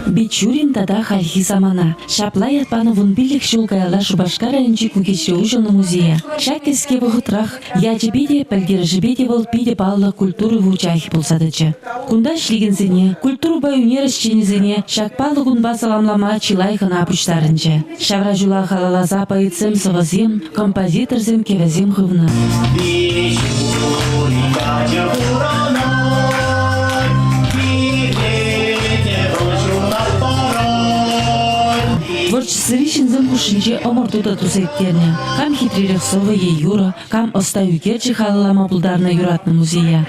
Бичурин тата хальхи самана. Ҫапла ят панӑ вунпиллӗк ҫул каялла Шупашкар районӗнчи Кукеҫре уҫӑлнӑ музее. Ҫак кӗске вӑхӑтрах ячӗпе те, пӗлтерӗшӗпе те вӑл питӗ паллӑ культура вучахӗ пулса тӑчӗ. Кунта ӗҫлекенсене, культурӑпа ӳнер ӗҫченӗсене ҫак паллӑ кунпа саламлама чылай хӑна пуҫтарӑнчӗ. Ҫавра ҫула халалласа поэтсем сӑвӑсем, композиторсем кӗвӗсем хывнӑ. Бичурин ячӗ пурӑнать, килете вӑл ҫунат парать. Творчествӑри ҫынсем хушшинче ӑмӑрту та туса ирттернӗ. Кам хитререх сӑвӑ е юрӑ, кам ӑста ӳкерчӗ халаллама пултарнӑ юратнӑ музея.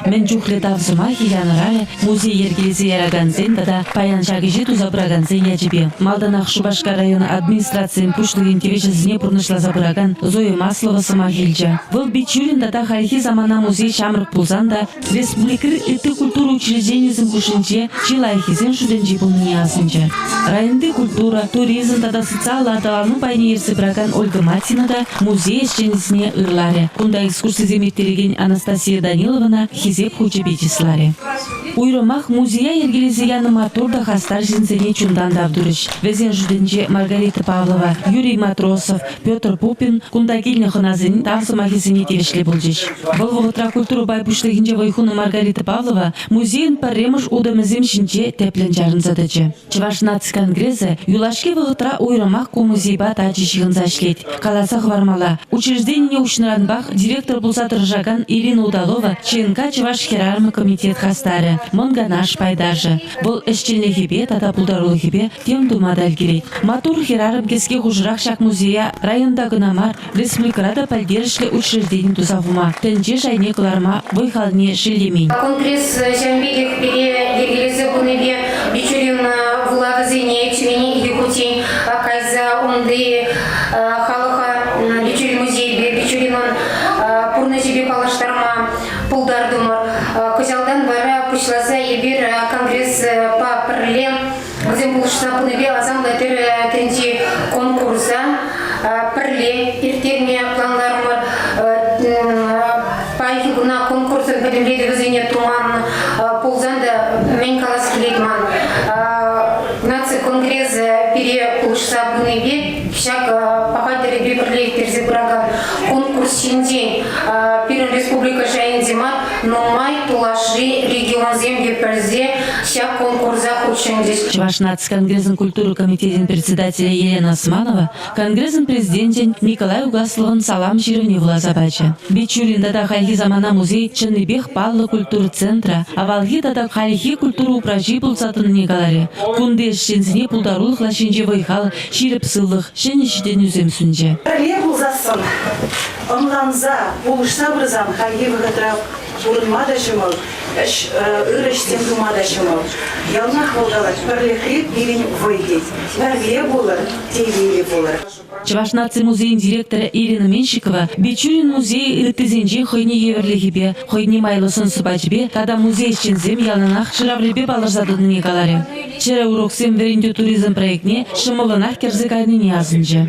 Мӗн чухлӗ тав сӑмахӗ янӑрарӗ музей йӗркелесе яракансен тата паян ҫак ӗҫе туса пыракансен ячӗпе. Малтанах Шупашкар район администрацийӗн пуҫлӑхӗн тивӗҫӗсене пурнӑҫласа пыракан Зоя Маслова сӑмах илчӗ. Вӑл Бичурин тата хальхи самана музей ҫамрӑк пулсан та республикӑри ытти культура учрежденийӗсем хушшинче чи лайӑххисен шутӗнче пулнине асӑнчӗ. Районти культура, туризм тата социаллӑ аталану пайне ертсе пыракан Ольга Матина та музей ӗҫченӗсене ырларӗ. Кунта экскурсисем ирттерекен Анастасия Даниловӑна Хисеп хучӗпе чысларӗ. Уйрӑмах музея йӗркелесе янӑ маттур та хастар ҫынсене чунтан тав турӗҫ. Вӗсен шутӗнче Маргарита Павлова, Юрий Матросов, Петр Пупин кунта килнӗ хӑнасен тав сӑмахӗсене тивӗҫлӗ пулчӗҫ. Вӑл вӑхӑтра культура пай пуҫлӑхӗнче вӑй хунӑ Маргарита Павлова музейӑн пӗрремӗш утӑмӗсем ҫинче тӗплӗн чарӑнса тӑчӗ. Чӑваш наци конгресӗ юлашки вӑхӑтра уйрӑмах ку музейпа тачӑ ҫыхӑнса ӗҫлет. Каласа хӑвармалла, учрежденине уҫнӑранпах директор пулса тӑрӑшакан Ирина Удалова ЧНК Чӑваш хӗрарӑмӗ комитет хастарӗ, Мӑн Канаш пайташӗ. Вӑл ӗҫченлӗхӗпе тата пултарулӑхӗпе тем тума та ӗлкӗрет. Маттур хӗрарӑм кӗске хушӑрах ҫак музея районта кӑна мар, республикӑра та пӗлтерӗшлӗ учреждени туса хума, тӗнче шайне кӑларма вӑй-халне шеллемен. Конгресс ҫавӑн пекех пире йӗркелесе пынипе Бичурин вулавӗсене Тюмени Якутин кайса унти халӑха Бичурин музейӗпе, Бичуринӑн пурнӑҫӗпе паллаштарма пултартӑмӑр. Кӑҫалтан вара пуҫласа эпир конгреспа пӗрле Вӗсем пулӑшса пынипе асамлӑ тӗрӗ тӗнчи конкурса пӗрле ирттерме планларӑмӑр. Паянхи куна конкурсӑн пӗтӗмлетӗвӗсене туман пулсан та мӗн калас килет ман. Наци конгресӗ пире пулӑшса пынипе ҫак паха тӗрӗпе пӗрле ирттерсе пыракан конкурс ҫинчен пирӗн республика шайӗнче мар, нумай тулашри регионсем те пӗлсе ҫак конкурса хутшӑнчӗҫ. Чӑваш наци конгресӗн культура комитечӗн председателӗ Елена Османова конгресӑн президенчӗн Николай Угасловӑн салам ҫырӑвне вуласа пачӗ. Бичурин тата хальхи самана музей чӑннипех паллӑ культура центрӗ, авалхи тата хальхи культура управҫи пулса тӑнине каларӗ. Кунти ӗҫченсене пултарулӑх лаҫҫинче вӑй-хал, ҫирӗп сывлӑх, ҫӗнӗ ҫитӗнӳсем сунчӗ. Пӗрле пулсассӑн, ӑнланса, пулӑшса пырсан хальхи вӑхӑтра пурӑнма та ҫӑмӑл, ӗҫ, ырӑ ӗҫсем тума та ҫӑмӑл. Яланах вӑл калать, пӗрлӗхре пирӗн вӑй тет. Пӗрле пулӑр, телейлӗ пулӑр. Чӑваш наци музейӗн директорӗ Ирина Меньшикова Бичурин музейӗ ыттисенчен хӑйне евӗрлӗхӗпе, хӑйне майлӑ сӑн-сӑпачӗпе тата музей ӗҫченсем яланах шыраврипе палӑрса тӑнине каларӗ. Чӗрӗ уроксем вӗрентӳ туризм проектне ҫӑмӑллӑнах кӗрсе кайнине асӑнчӗ.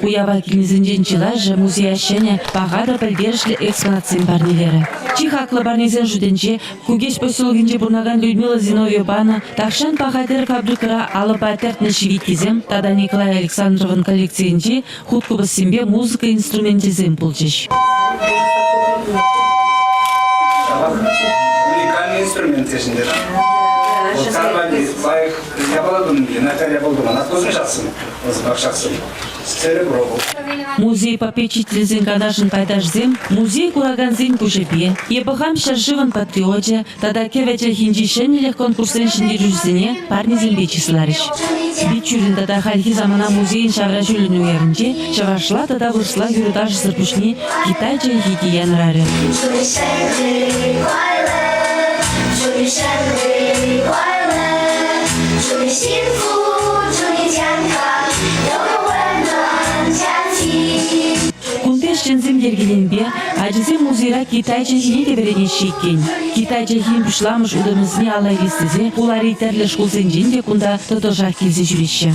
Уява килнисенчен чылайӑшӗ музея ҫӗнӗ, паха та пӗлтерӗшлӗ экспонатсем парнелерӗ. Чи хаклӑ парнесен шутӗнче Кукеҫ поселокӗнче пурӑнакан Людмила Зиновьева панӑ тахҫан паха тӗр фабрикӑра алӑпа тӗртнӗ ҫивиттисем тата Николай Александровӑн коллекцийӗнчи хуткупӑссемпе музыка инструменчӗсем пулчӗҫ. Уникальный инструмент тесен Вот лайӑх япала тунӑ, Наталья Болдуман. Откуда шатсın? Бакшатсın. Музей попечительсен канашӗн пайташӗсем музей куракансен куҫӗпе Эпӗ хам ҫӗршывӑн патриочӗ тата кӗвӗ чӗлхинчи ҫӗнӗлӗх конкурссен ҫӗнтерӳҫисене парнесемпе чысларӗҫ. Бичурин тата хальхи самана музейӗн ҫавра ҫулӗн уявӗнче чӑвашла тата вырӑсла юрӑ-ташӑсӑр пуҫне китай чӗлхи те янӑрарӗ. Кунти ӗҫченсем йӗркеленипе ачасем музейра китай чӗлхине те вӗренеҫҫӗ иккен. Китай чӗлхин пуҫламӑш утӑмӗсене алла илес тесе хулари тӗрлӗ шкулсенчен те кунта тӑтӑшах килсе ҫӳреҫҫӗ.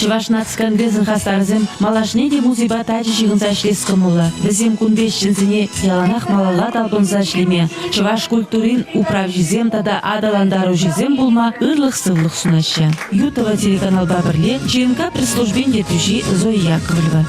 Чӑваш наци конгресӗн хастарӗсем малашне те музейпа тачӑ ҫыхӑнса ӗҫлес кӑмӑллӑ. Вӗсем кун пек ҫынсене яланах малалла талпӑнса ӗҫлеме, чӑваш культурин управҫисем тата аталантаруҫисем пулма ырлӑх-сывлӑх сунаҫҫӗ. Ютова телеканалпа пӗрле ЧНК пресс-службин ертӳҫи Зоя Яковлева.